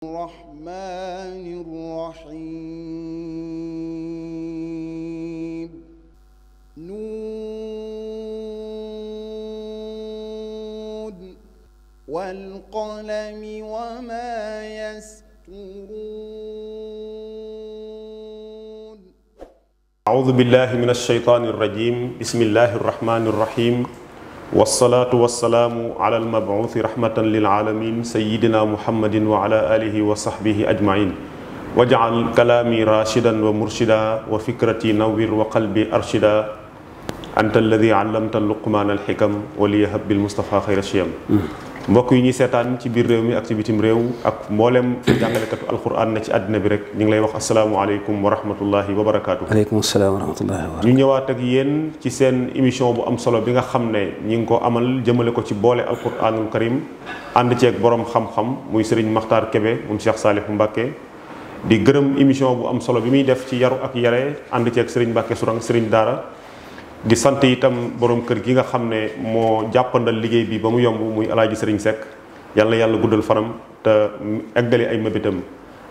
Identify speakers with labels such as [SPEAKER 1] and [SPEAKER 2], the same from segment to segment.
[SPEAKER 1] الرحمن الرحيم نون والقلم وما يسطرون
[SPEAKER 2] أعوذ بالله من الشيطان الرجيم بسم الله الرحمن الرحيم والصلاة والسلام على المبعوث رحمة للعالمين سيدنا محمد وعلى آله وصحبه أجمعين واجعل كلامي راشدا ومرشدا وفكرتي نوّر وقلبي أرشدا أنت الذي علمت اللقمان الحكم وليهب بالمصطفى خير الشيم mbokk yi ñuy seetaan ci biir réew mi ak ci bitim réew ak mboolem jàngalekatu alquran na ci àddina bi rek ñu ngi lay wax asalaamualeykum wa rahmatullahi wa barakaatu.
[SPEAKER 3] aleykum salaam wa rahmatullahi wa barakaatu.
[SPEAKER 2] ñu ñëwaat ak yéen ci seen émission bu am solo bi nga xam ne ñi ngi ko amal jëmale ko ci boole alquranul karim ànd ceeg borom xam-xam muy Serigne Makhtar Kébé moom Cheikh Salif Mbacké di gërëm émission bu am solo bi muy def ci yaru ak yare ànd ceeg Serigne Mbacké Sourang Serigne Daara. di sant itam borom kër gi nga xam ne moo jàppandal liggéey bi ba mu yomb muy alaaji Sëriñ Seck yàlla yàlla guddal fanam te eggali ay mabitam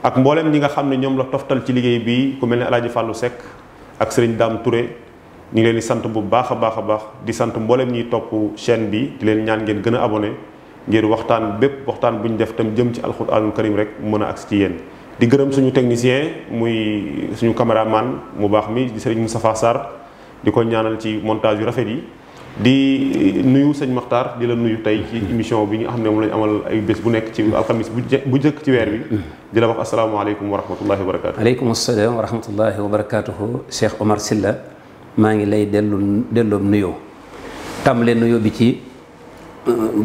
[SPEAKER 2] ak mboolem ñi nga xam ne ñoom la toftal ci liggéey bi ku mel ne alaaji Fallou Seck ak Sëriñ Dame Touré ñu ngi leen di sant bu baax a baax a baax di sant mboolem ñiy topp chaîne bi di leen ñaan ngeen gën a abonné ngir waxtaan bépp waxtaan bu ñu def tam jëm ci alxuraanul karim rek mën a agsi ci yéen di gërëm suñu technicien muy suñu caméraman mu baax mi di Sëriñ Moustapha Sarr di ko ñaanal ci montage yu rafet yi di nuyu sëñ Makhtar di la nuyu tey ci émission bi nga xam ne moom lañu amal ay bés bu nekk ci alxamis bu jëkk ci weer wi di la wax asalaamaaleykum wa rahmatullahi wa barakaatu.
[SPEAKER 3] aleykum salaam wa rahmatullahi wa barakaatuhu. Cheikh Omar Sylla maa ngi lay delloom nuyoo tàmbalee nuyoo bi ci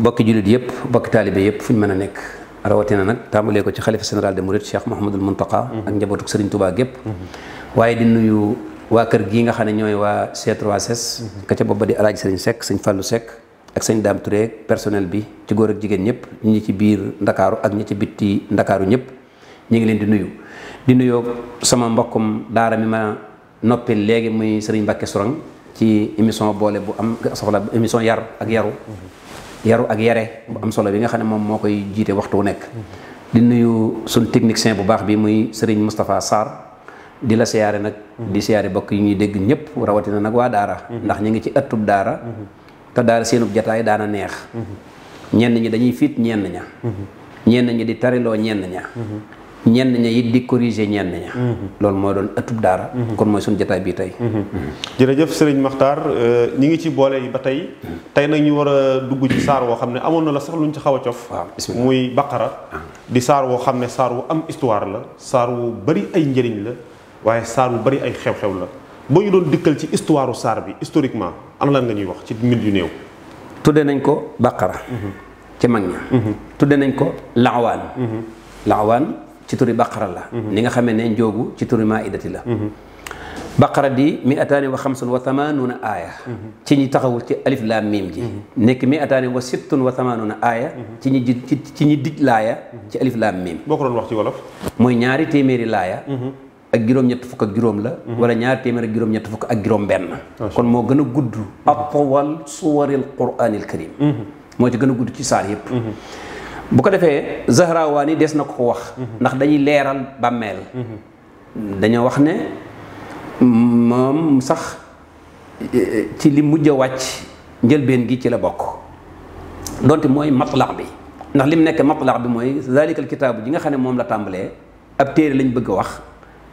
[SPEAKER 3] bokki jullit yëpp bokki taalibe yëpp fu ñu mën a nekk rawatina nag tàmbalee ko ci xalifa général des mourides Cheikh Mouhamadul Mountakha ak njabootu Serigne Touba gépp waaye di nuyu waa kër gii nga xam ne ñooy waa C3S ka ca booba di alaaji Sëriñ Seck sëñ Fallou Seck ak sëñ Dame Touré personnel bi ci góor ak jigéen ñëpp ñi ci biir ndakaaru ak ñi ci bitti ndakaaru ñëpp ñu ngi leen di nuyoo sama mbokkum daara mi ma noppi léegi muy Sëriñ Mbacké Sourang ci émission boole bu am soxla émission yaru ak yare bu am solo bi nga xam ne moom moo koy jiite waxtu wu nekk di nuyu suñ technicien bu baax bi muy Sëriñ Moustapha Sarr di la siyaare nag di siyaare bokk yi ñuy dégg ñëpp rawatina nag waa daara ndax ñu ngi ci ëttub daara te daara seenub jataay daana neex ñenn ñi dañuy fiit ñenn ña ñenn ñi di tariloo ñenn ña ñenn ña it di corriger ñenn ña loolu moo doon ëttub daara kon mooy suñu jataay bii tey
[SPEAKER 2] jërëjëf Serigne Makhtar ñi ngi ci boole yi ba tey nag ñu war a dugg ci saar woo xam ne amoon na la sax luñ ci xaw a cof muy baqara di saar woo xam ne saar wu am histoire la saar wu bari ay njëriñ la waaye saar wu bari ay xew-xew la boo ñu doon dikkal ci histoire saar bi historiquement ana lan nga ñuy wax ci minute yu néew.
[SPEAKER 3] tudde nañ ko baqara ci mag ña tudde nañ ko laawaan ci turi baqara la ni nga xamee ne njoogu ci turi maidati la baqara di 285 aaya ci ñi taxawul ci alif laam miim ji nekk 286 aaya ci ñi dij laaya ci alif laam miim
[SPEAKER 2] boo ko doon wax ci wolof
[SPEAKER 3] mooy ñaari téeméeri laaya ak juróom-ñett fukk ak juróom la wala ñaari téeméer ak juróom-ñett fukk ak juróom benn kon moo gën a gudd atwal suwaril quraanil karim moo ci gën a gudd ci saar yëpp bu ko defee Zahrawaani des na ko wax ndax dañuy leeral bàmmeel dañoo wax ne moom sax ci li mujj a wàcc njëlbeen gi ci la bokk donte mooy matlax bi ndax li mu nekk matlax bi mooy zalikal kitaabu ji nga xam ne moom la tàmbalee ab téere lañ bëgg a wax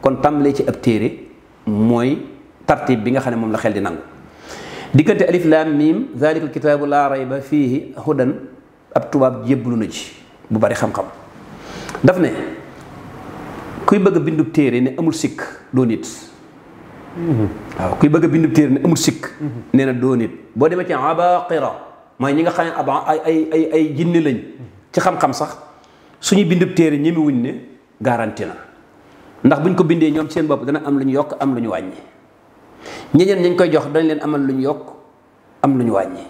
[SPEAKER 3] kon tàmbalee ci ab téere mooy tartib bi nga xam ne moom la xel di nangu diggante alif laam miim zalikal kitaabu laa rayba fiihi hudan ab tubaab jébbalu na ci bu bari xam-xam daf ne kuy bëgg a bindub téere ne amul sikk doo nit waaw kuy bëgg a bindub téere ne amul sikk nee na doo nit boo demee ci abaqira mooy ñi nga xam ne ay jinne lañ ci xam-xam sax suñu bindub téere ñemewuñ ne garanti na ndax buñ ko bindee ñoom seen bopp dana am lu ñu yokk am lu ñu wàññi ñeneen ñañ koy jox dañ leen amal lu ñu yokk am lu ñu wàññi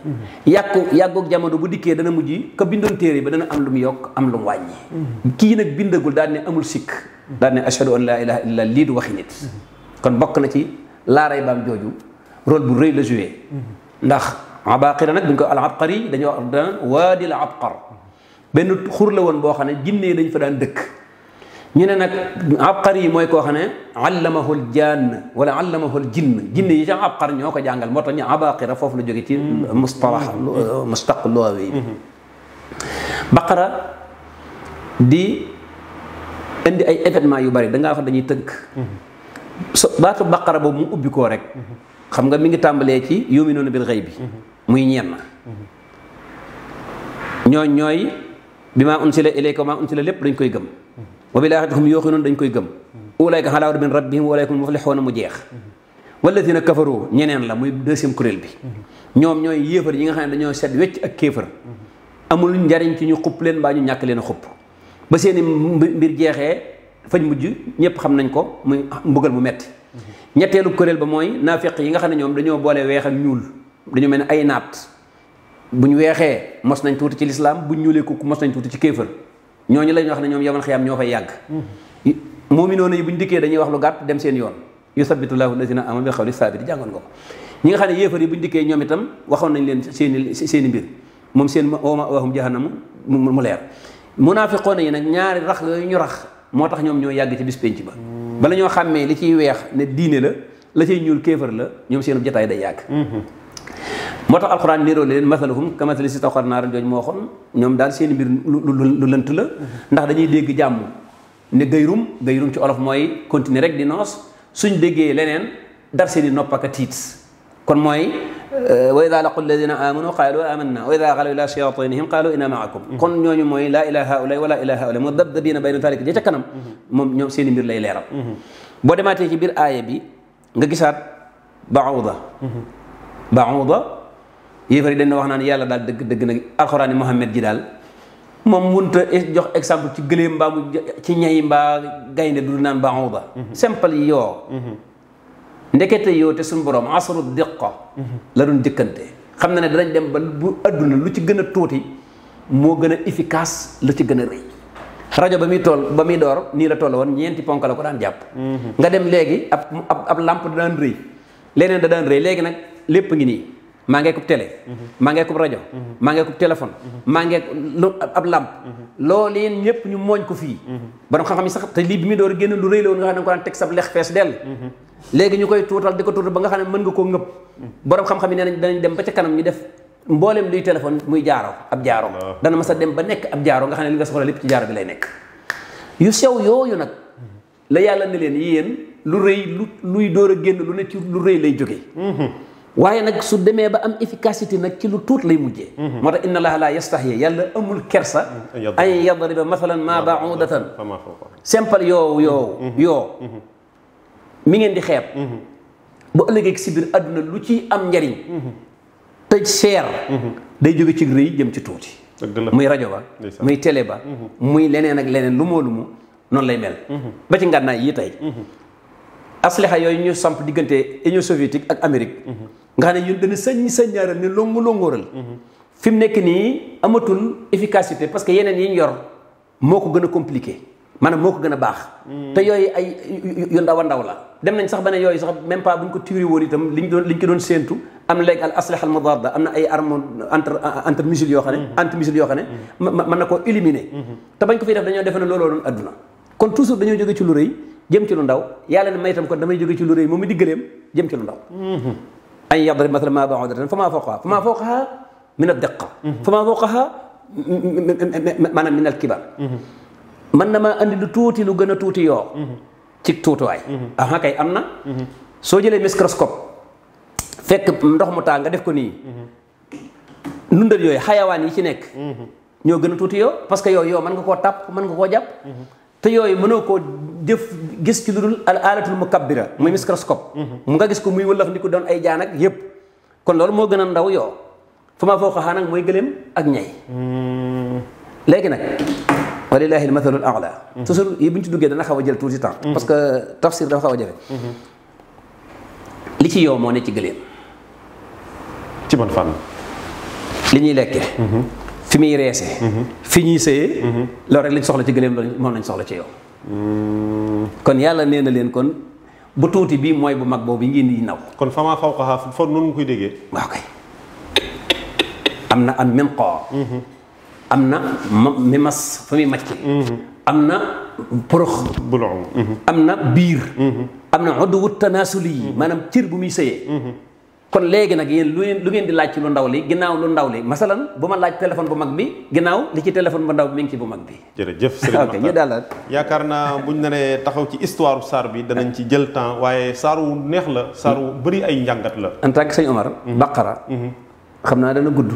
[SPEAKER 3] yàggoog jamono bu dikkee dana mujj ka bindoon téere ba dana am lu mu yokk am lu mu wàññi kii nag bindagul daal ne amul sikk daal ne ashhadu an laa ilaha illa lii du waxi nit kon bokk na ci laaray baam jooju rôle bu rëy la joué ndax abaqira nag buñ ko al abqari dañoo wax daan waadil abqar benn xur la woon boo xam ne jinne dañ fa daan dëkk ñu ne nag abqari yi mooy koo xam ne allamahul jann wala allamahul jinn jinn yi ca abqar ñoo ko jàngal moo tax ñu abaqira foofu la jóge ci mustalax mustaq lugawi baqara di indi ay événement yu bari dangaa wax dañuy tënk so baatu baqara boobu mu ubbi koo rek xam nga mi ngi tàmbalee ci yuminuuna bil ghaybi muy ñenn ñooy bi maa unsila ilayka wa maa unsila lépp dañ koy gëm wa bil aaxirati hum yuuqinuun dañ koy gëm ulaa'ika alaa hudan min rabbihim wa ulaa'ika humul muflihuun mu jeex walladiina kafaru ñeneen la muy deuxième kuréel bi ñoom ñooy yéefar yi nga xam ne dañoo set wecc ak kéefar amul njariñ ci ñu xupp leen mbaa ñu ñàkk leen a xupp ba seeni mbir jeexee fañ mujj ñëpp xam nañ ko muy mbugal mu metti ñetteelu kuréel ba mooy naafiq yi nga xam ne ñoom dañoo boole weex ak ñuul dañu mel ne ay naat buñ weexee mos nañ tuuti ci lislaam buñ ñuulee kukk mos nañ tuuti ci kéefar ñooñu lañ wax ne ñoom yawmal xiyaam ñoo fay yàgg mu'minoona yi buñ dikkee dañuy wax lu gàtt dem seen yoon yusabbitu llaahu llaziina aamanu bil qawli saabit jàngoon ko ñi nga xam ne yéefar yi buñ dikkee ñoom itam waxoon nañ leen seeni mbir moom seen wa ma'waahum jahannamu mu leer munaafiqoona yi nag ñaari rax yooyu ñu rax moo tax ñoom ñoo yàgg ci bis penc ba bala ñoo xàmmee li ciy weex ne diine la ciy ñuul kéefar la ñoom seen jotaay day yàgg moo tax alxuraan niroo leen masaluhum kamathali si taxar naaran jooju moo waxoon ñoom daal seen mbir lu lënt la ndax dañuy dégg jàmm ne gayrum ci olof mooy continuer rek di noos suñ déggee leneen dar seen i nopp ak a tiit kon mooy wa ida laqu alladina amanu qaalu amanna wa ida xalaw ila shayatinihim qaalu inna maakum kon ñooñu mooy laa ilaha haula wala ilaha haula mu dabdabina bayna dalik ja ca kanam moom ñoom seen i mbir lay leeral boo demaatee ci biir aaya bi nga gisaat baawda yéefar yi dañ na wax naan yàlla daal dëgg nag alxuraan Muhammad ji daal moom munta jox exemple ci gëléem mbaa mu ci ñay mbaa gaynde du naan baawda simple yoo ndekete yoo te suñu borom asru diqa la doon jëkkante xam na ne danañ dem ba bu adduna lu ci gën a tuuti moo gën a efficace lu ci gën a rëy rajo ba muy door nii la toll woon ñeenti ponk la ko daan jàpp nga dem léegi ab lampe da daan rëy leneen da daan rëy léegi nag lépp ngi nii maa ngeekub télé maa ngeekub rajo maa ngeekub téléphone maa ngeek ab lampe loolu yéen ñëpp ñu mooñ ko fii borom xam-xam yi sax te lii bi muy door génn lu rëy la woon nga xam ne ko daan teg sab lex fees dell léegi ñu koy tuutal di ko tuutal ba nga xam ne mën nga koo ngëpp borom xam-xam yi nee nañ danañ dem ba ca kanam ñu def mbooleem luy téléphone muy jaaro ab jaaro dana mas a dem ba nekk ab jaaro nga xam ne li nga soxla lépp ci jaaro bi lay nekk yu sew yooyu nag la yàlla ne leen yéen lu rëy luy door a génn lu ne ci lu rëy lay jógee waaye nag su demee ba am efficacité nag ci lu tuut lay mujjee moo tax inna allaha la yastahyi yàlla amul kersa an yadriba mathalan ma ba'udatan simple yoo mi ngeen di xeeb bu ëllëgee si biir àdduna lu ci am njariñ te seer day jóge ci rëy jëm ci tuuti muy rajo ba muy télé ba muy leneen ak leneen lu moo noonu lay mel ba ci ngànnaay yi tey asliha yooyu ñu samp diggante Union soviétique ak Amérique nga xam ne ñun dana saññaaral ne longóoral fi mu nekk nii amatul efficacité parce que yeneen yi ñu yor moo ko gën a compliqué maanaam moo ko gën a baax te yooyu ay yu ndaw a ndaw la dem nañ sax ba ne yooyu sax même pas bu ñu ko tuuri woon itam liñ ko doon séentu am na léegi al asliha al mudadda am na ay armes entre missiles yoo xam ne anti missiles yoo xam ne mën na koo éliminer te bañ ko fiy def dañoo defe ne looloo doon adduna kon toujours dañoo jóge ci lu rëy jëm ci lu ndaw yàlla ne may itam kon damay jóge ci lu rëy moom mi diggaleem jëm ci lu ndaw an yadrib mathalan ma ba'udatan famaa fawqahaa min ad-diqqa famaa fawqahaa maanaam min al-kibar man na maa andi lu tuuti lu gën a tuuti yoo ci tuutuwaay aha kay am na soo jëlee microscope fekk ndox mu taa nga def ko nii nundal yooyu xayawaan yi ci nekk ñoo gën a tuuti yoo parce que yooyu mën nga koo tàpp mën nga koo jàpp te yooyu mënoo koo def gis ci lu dul al alatul mukabbira muy microscope mu nga gis ko muy wëllax ndi ko doon ay jaan ak yépp kon loolu moo gën a ndaw yoo fa maa foo xaxaa nag mooy gëléem ak ñay léegi nag walillahi al mathalul a'la toujours yi bu ñu ci duggee dana xaw a jël tuuti temps parce que tafsir dafa xaw a jafe li ci yow moo ne ci gëléem
[SPEAKER 2] ci ban fànn
[SPEAKER 3] li ñuy lekkee fi muy reese fi ñuy sëyee loolu rek lañ soxla ci gëléem loolu moom lañ soxla ci yow kon yàlla nee na leen kon bu tuuti bii mooy bu mag boobu yi ngeen di naw
[SPEAKER 2] kon famaa fawqahaa fo noonu nga koy déggee
[SPEAKER 3] waaw kay am na am minqaa am na mi mas fa muy macc am na porox
[SPEAKER 2] bulon
[SPEAKER 3] am na biir am na udwu tanasuli yi maanaam cër bu muy sëyee kon léegi nag yéen lu ngeen di laaj ci lu ndaw li ginnaaw lu ndaw li masalan bu ma laaj téléphone bu mag bi ginnaaw li ci téléphone bu ndaw bi mi ngi ci bu mag bi.
[SPEAKER 2] jërëjëf Serigne
[SPEAKER 3] ok ñu daal
[SPEAKER 2] yaakaar naa buñ ne nee taxaw ci histoire saar bi danañ ci jël temps waaye saar wu neex la saar wu bëri ay njàngat la.
[SPEAKER 3] en tant que sëñ Omar. Baqara. xam naa dana gudd.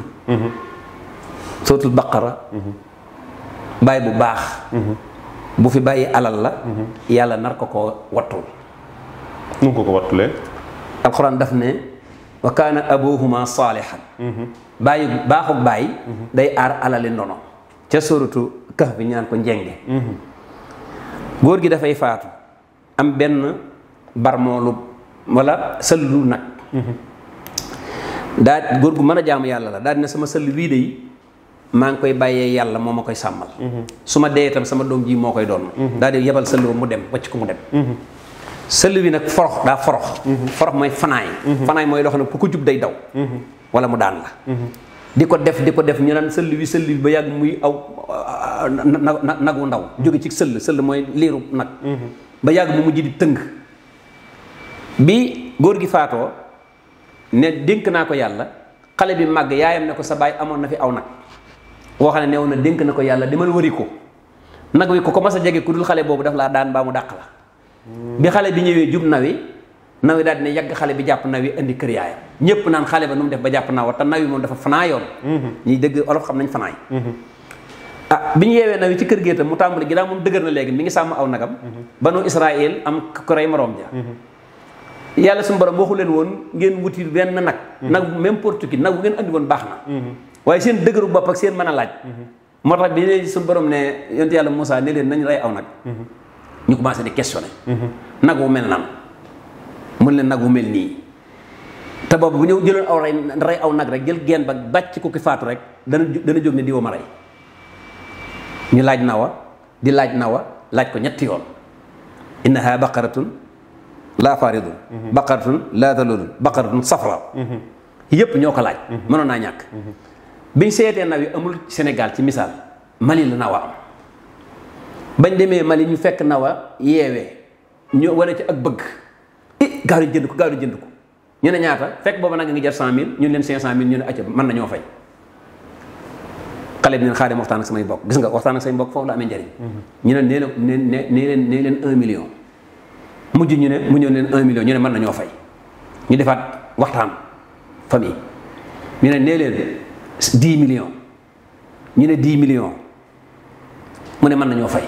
[SPEAKER 3] sootul Baqara. bàyyi bu baax. bu fi bàyyi alal la. yàlla nar ko wattul.
[SPEAKER 2] nu mu ko wattulee.
[SPEAKER 3] alxuraan daf ne. wa kaana abuhuma saalihan bàyyi baaxuk bàyyi day aar alali ndono ca sóoratu Kahf bi ñaan ko njenge góor gi dafay faatu am benn barmoolu wala sëllu nag daa góor gu mën a jaamu yàlla la daal dina sama sëll wii de maa ngi koy bàyyee yàlla moo ma koy sàmmal su ma dee itam sama doom ji moo koy doon daal di yebal sëll ba mu dem wacc ko mu dem sëll bi nag forox daa forox forox mooy fanaay fanaay mooy loo xam ne ku ko jub day daw wala mu daan la di ko def ñu naan sëll bi ba yàgg muy aw nagu ndaw jóge ci sëll mooy liiru nag ba yàgg mu mujj di tëng bi góor gi faatoo ne dénk naa ko yàlla xale bi màgg yaayam ne ko sa baay amoon na fi aw nag woo xam ne neew na dénk na ko yàlla demal wari ko nag wi ko mas a jege ku dul xale boobu daf laa daan baa mu dàq la bi xale bi ñëwee jub nawi daal dina yàgg xale bi jàpp nawi indi kër yaayam ñëpp naan xale ba nu mu def ba jàpp nawa te nawi moom dafa fanaa yoon ñuy dëgg olof xam nañ fanaay bi ñu yeewee nawi ci kër gi itam mu tàmbali ginnaaw moom dëgër na léegi mi ngi sàmm aw nagam banu Israël am ko rey moroom ja yàlla suñu borom waxu leen woon ngeen wuti benn nag n'importe qui nag bu ngeen andi woon baax na waaye seen dëgëru bopp ak seen mën a laaj moo tax bi ne suñu borom ne yonent yàlla Moussa ne leen nañ rey aw nag ñu commencé di questionné nag wu mel nan mun leen nag wu mel nii te boobu bu ñëw jëloon aw rey aw nag rek jël geen ba bàcc ko ki faatu rek dana jóg ne diwa ma rey ñu laaj nawa laaj ko ñetti yoon innaha baqaratun laa faridun baqaratun laa dalulun baqaratun safra yépp ñoo ko laaj mënoon naa ñàkk biñ seetee naw yi amul Sénégal ci misaal Mali la nawa am bañ demee Mali ñu fekk nawa yeewee ñu wane ci ak bëgg gaaw di jënd ko ñu ne ñaata fekk booba nag ngi jar 100 000 ñu leen 500 000 ñu ne acca mën nañoo fay xale bi neen xaarim waxtaan ak samay mbokk gis nga waxtaan ak say mbokk foofu la amee njariñ ñu ne nee leen 1 million mujj ñu ne mu ñëw leen 1 million ñu ne mën nañoo fay ñu defaat waxtaan famille ñu ne nee leen 10 millions ñu ne 10 millions mu ne mën nañoo fay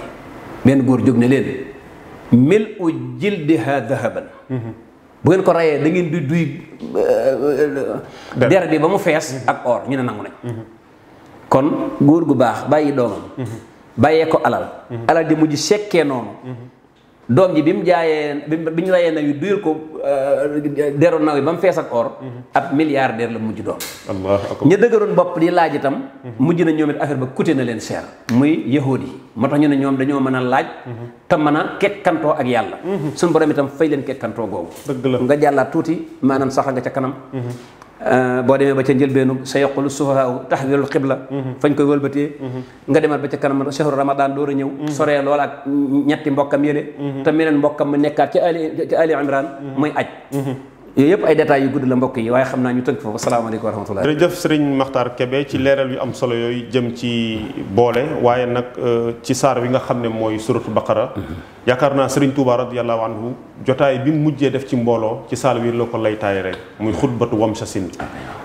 [SPEAKER 3] benn góor jóg ne leen mil u jildiha dahaban bu ngeen ko rayee da ngeen di duy der bi ba mu fees ak or ñu ne nangu nañ kon góor gu baax bàyyi doomam bàyyee ko alal di mujj sekkee noonu doom ji bi mu jaayee bi ñu rayee naw yi duyal ko deru naw yi ba mu fees ak or ab milliardaire la mujj doon ñu dëgëroon bopp di laaj itam mujj na ñoom it affaire ba coûté na leen cher muy yahuud yi moo tax ñu ne ñoom dañoo mën a laaj te mën a kekkantoo ak yàlla suñu borom itam fay leen kekkantoo googu nga jàllaat tuuti maanaam saxa nga ca kanam boo demee ba ca njëlbeenu sa yoqulu sufahaa tahwilul xibla fañ koy wëlbatee nga demal ba ca kanam shahru ramadan door a ñëw soree lool ak ñetti mbokkam yële te meneen mbokkam mu nekkaat ci Ali Imran muy aj yooyu yëpp ay détails yu gudd la mbokk yi waaye xam naa ñu tënk foofu asalaamaaleykum wa rahmatullah
[SPEAKER 2] jërëjëf Serigne Makhtar Kébé ci leeral yu am solo yooyu jëm ci boole waaye nag ci saar bi nga xam ne mooy suratu baqara yaakaar naa Serigne Touba radiyallahu anhu jotaay bi mu mujjee def ci mbooloo ci saal wi la ko lay taay rek muy xutbatu wamsasin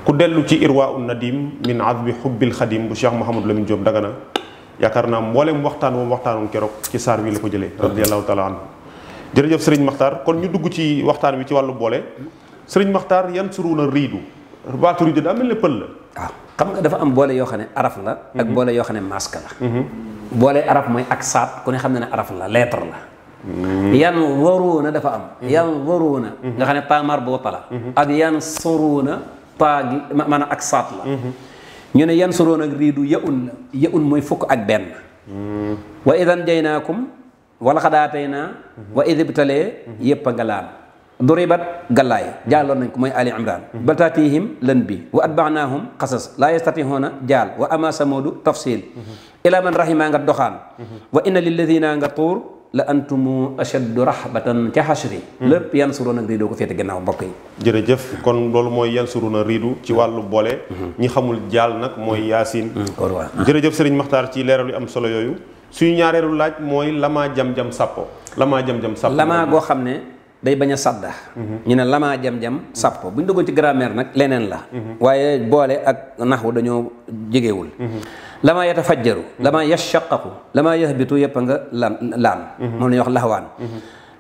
[SPEAKER 2] ku dellu ci irwa un nadim min azbi xubbil xadim bu Cheikh Mouhamadou Lamine Diop Dagana yaakaar naa mboolem waxtaan moom waxtaanoon keroog ci saar wi la ko jëlee radiyallahu taala anhu jërëjëf Serigne Makhtar kon ñu dugg ci waxtaan wi ci wàllu boole Serigne Makhtar yan suruuna riidu baatu riidu daa mel ne pël la
[SPEAKER 3] waaw xam nga dafa am boole yoo xam ne araf la ak boole yoo xam ne masque la boole araf mooy ak saat ku ne xam ne araf la lettre la yan waruuna dafa am yan waruuna nga xam ne pa marbuuta la ak yan suruuna pa gi maanaam ak saat la ñu ne yan suruuna ak riidu ya un mooy fukk ak benn wa idan jaynaakum wala xadaatay naa wa idibtalee yëpp a nga laal duribat gallaay jaaloon nañ ko mooy ali imran bal taatihim lën bi wa atbaanaahum xasas laa yastatixuuna jaal wa ama samudu tafsil ila man rahima nga doxaan wa inna lilladina nga tuur la antumu ashaddu rahbatan ca xashri lépp yansuruuna riidu ko féete gannaaw mbokk yi
[SPEAKER 2] jërëjëf kon loolu mooy yansuruuna riidu ci wàllu boole ñi xamul jaal nag mooy yaasin jërëjëf sëriñ Maxtaar ci leeral yu am solo yooyu suñu ñaareelu laaj mooy lamaa jam-jam sàppo lamaa jam-jam sàppo lamaa goo xam ne day bañ a sadda ñu ne lamaa jam-jam sàppo bu ñu duggoon ci grammaire nag leneen la waaye boole ak naxwu dañoo jegewul lamaa yatafajjaru lamaa yashaqaqu lamaa yahbitu yëpp a nga laan moom la ñuy wax laxwaan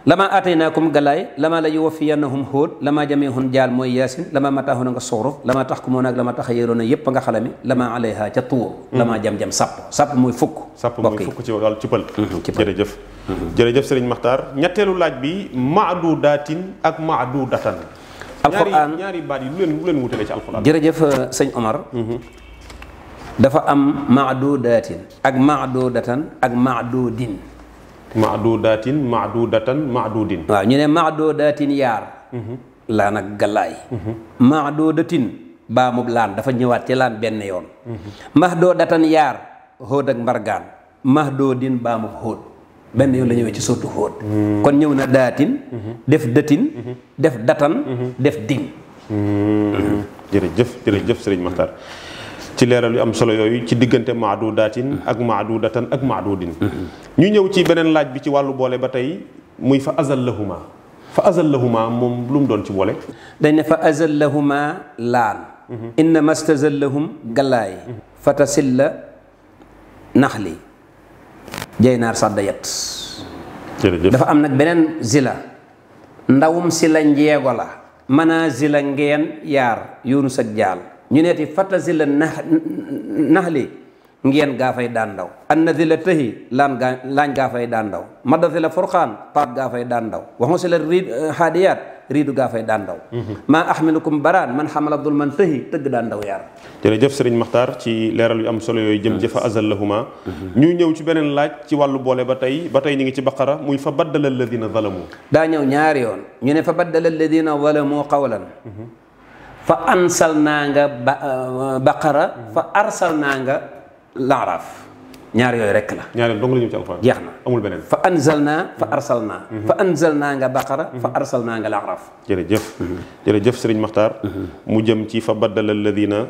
[SPEAKER 2] lamaa aataynaakum galaay lamaa la yuwaffiyannahum hóot lamaa jamihun jaal mooy yaasin lamaa mataaxuna nga soxruf lamaa tax ku moon ak lamaa tax a yéroona yëpp a nga xalami lamaa alayha ca tuur lamaa jam-jam sàpp mooy fukk ci wàllu ci pël jërëjëf jërëjëf sëriñ Maxtaar ñetteelu laaj bi maadudaatin ak maadudatan alquran ñaari baat yi lu leen wutale ci alquran
[SPEAKER 3] jërëjëf sëñ Omar dafa am maadudaatin ak maadudatan ak maadudin
[SPEAKER 2] maadudaatin maadudatan maadudin
[SPEAKER 3] waaw ñu ne maadudaatin yaar laan ak gallaay maadudatin baamub laan dafa ñëwaat ci laan benn yoon mahdudatan yaar hóot ak mbargaan mahdudin baamub hóot benn yoon la ñëwee ci sotu hóot kon ñëw na daatin def dëtin def datan def din
[SPEAKER 2] jërëjëf sëriñ Maxtaar ci leeral yu am solo yooyu ci diggante maadudaatin ak maadudatan ak maadudin ñu ñëw ci beneen laaj bi ci wàllu boole ba tey muy fa azallahuma moom lu mu doon ci boole
[SPEAKER 3] dañ ne fa azallahuma laan innama stazallahum gallaay fatasilla naxli jaynaar sadda yet
[SPEAKER 2] jërëjëf dafa
[SPEAKER 3] am nag beneen zila ndawum si la njeego la mën a zila ngeen yaar yoonu sag jaal ñu neeti fatasi la naxli ngeen gaa fay daan ndaw annasi la tëhi laañ gaa fay daan ndaw madasi la furqaan paat gaa fay daan ndaw waxu si la riid haadiyaat riidu gaa fay daan ndaw maa ahmilukum baraan man xamala abdul man tëhi tëgg daan ndaw yaar
[SPEAKER 2] jërëjëf sëriñ Maxtaar ci leeral yu am solo yooyu jëm jëfa azallahuma ñu ñëw ci beneen laaj ci wàllu boole ba tey ñu ngi ci baqara muy fa baddala alladina zalamu daa
[SPEAKER 3] ñëw ñaari yoon ñu ne fa baddala alladina zalamu qawlan fa ansalnaa nga baqara fa arsalnaa nga laaraaf ñaar yooyu rek la
[SPEAKER 2] ñaar yoon dong la ñëw ci alxuraan
[SPEAKER 3] jeex na
[SPEAKER 2] amul beneen
[SPEAKER 3] fa anzalnaa fa arsalnaa fa anzalnaa nga baqara fa arsalnaa nga laaraaf
[SPEAKER 2] jërëjëf sëriñ Maxtaar mu jëm ci fa baddala alladina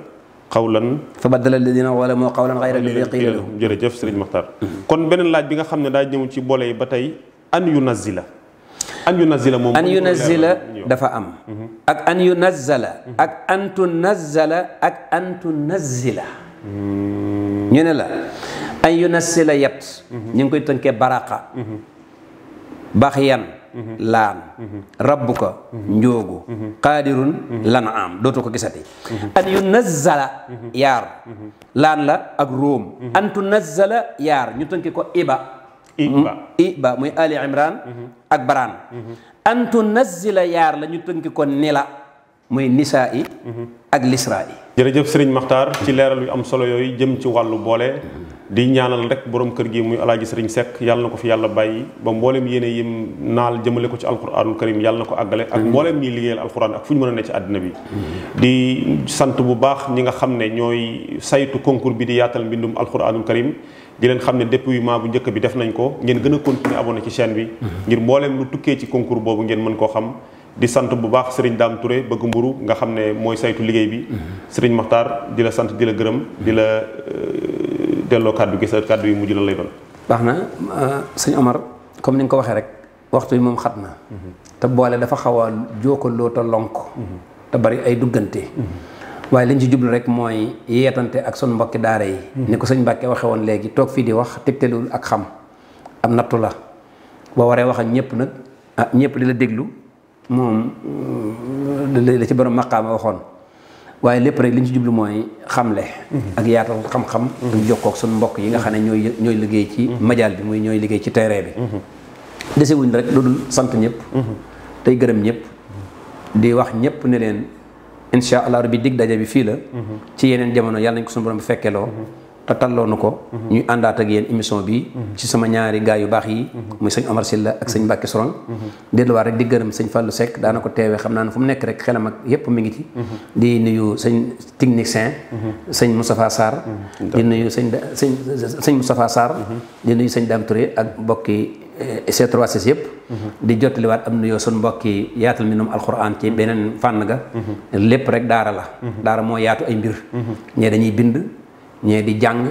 [SPEAKER 2] qawlan
[SPEAKER 3] fa baddala alladina zalamu qawlan ghayra alladi qiila lahum
[SPEAKER 2] jërëjëf sëriñ Maxtaar kon beneen laaj bi nga xam ne daa ñëw ci boole yi ba tey an yunazila moom
[SPEAKER 3] an yunazila dafa am ak an yunazala ak an tunazala ak an tunazila ñu ne la an yunazila yet ñu ngi koy tënkee baraqa baxyan laan rabbuka njóogu qaadirun lanaam dootu ko gisati an yunazala yaar laan la ak róom an tunazala yaar ñu tënkee ko iba muy ali imran ak baraan an tunazzila yaar la ñu tënki ko nila muy nisaa yi ak lisraa yi
[SPEAKER 2] jërëjëf sëriñ Maxtaar ci leeral yu am solo yooyu jëm ci wàllu boole di ñaanal rek borom kër gi muy alaaji sëriñ Seck yàlla na ko fi yàlla bàyyi ba mbooleem yéene yim naal jëmale ko ci alquranul karim yàlla na ko àggale ak mbooleem ñiy liggéeyal alquran ak fu ñu mën a ne ci àddina bi di sant bu baax ñi nga xam ne ñooy saytu concours bi di yaatal mbindum alquranul karim di leen xam ne déploiement bu njëkk bi def nañ ko ngeen gën a continuer abonné ci chaîne bi ngir mbooleem lu tukkee ci concours boobu ngeen mën koo xam di sant bu baax Serigne Dame Touré bëgg mburu nga xam ne mooy saytu liggéey bi Serigne Maxtaar di la sant di la gërëm di la delloo kàddu gi sa kàddu yu mujj la lay doon.
[SPEAKER 3] baax na sëñ Omar comme ni nga ko waxee rek waxtu bi moom xat na te boole dafa xaw a jokkaloo te lonk te bari ay duggante waaye liñ ci jublu rek mooy yeetante ak sun mbokki daara yi ni ko sëñ Mbàkke waxe woon léegi toog fii di wax tegtalul ak xam am nattu la boo waree wax ak ñëpp nag ñëpp di la déglu moom la ci borom maqaama waxoon waaye lépp rek li ñu ci jublu mooy xamle ak yaatal xam-xam ak jokkoo ak suñu mbokk yi nga xam ne ñooy liggéey ci majaal bi muy ñooy liggéey ci terrain bi desewuñ rek lu dul sant ñëpp tey gërëm ñëpp di wax ñëpp ne leen insha allah rabbi dig daje bi fii la ci yeneen jamono yàlla nañ ko suñu borom bi fekkeloo te talloonu ko ñuy àndaat ak yéen émission bi ci sama ñaari gaay yu baax yi muy sëñ Omar Sylla ak sëñ Mbacke Sorong delluwaat rek di gërëm sëñ Fallou Seck daana ko teewee xam naa ne fu mu nekk rek xelam ak yépp mi ngi ci di nuyu sëñ technicien sëñ Moustapha Sarr di nuyu sëñ Moustapha Sarr di nuyu sëñ Dame Touré ak mbokki C3S yëpp di jottaliwaat am nuyoo sun mbokki yaatal mbindum alxuraan ci beneen fànn ga lépp rek daara la daara moo yaatu ay mbir ñee dañuy bind ñee di jàng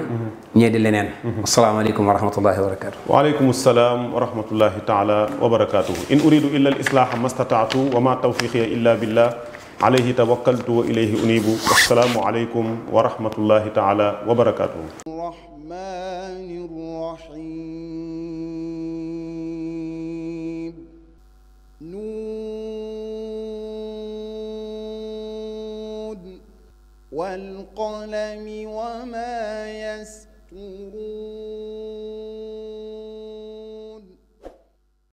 [SPEAKER 3] ñee di leneen asalaamaaleykum wa rahmatullahi wa barakatuh
[SPEAKER 2] waaleykum salaam wa rahmatullahi taala wa barakatuhu in uridu illa al islaaha mastataatu wa ma tawfiqiya illa billah alayhi tawakkaltu wa ilayhi unibu wassalaamu aleykum wa rahmatullahi taala wa barakatuhu
[SPEAKER 1] والقلم وما يسطرون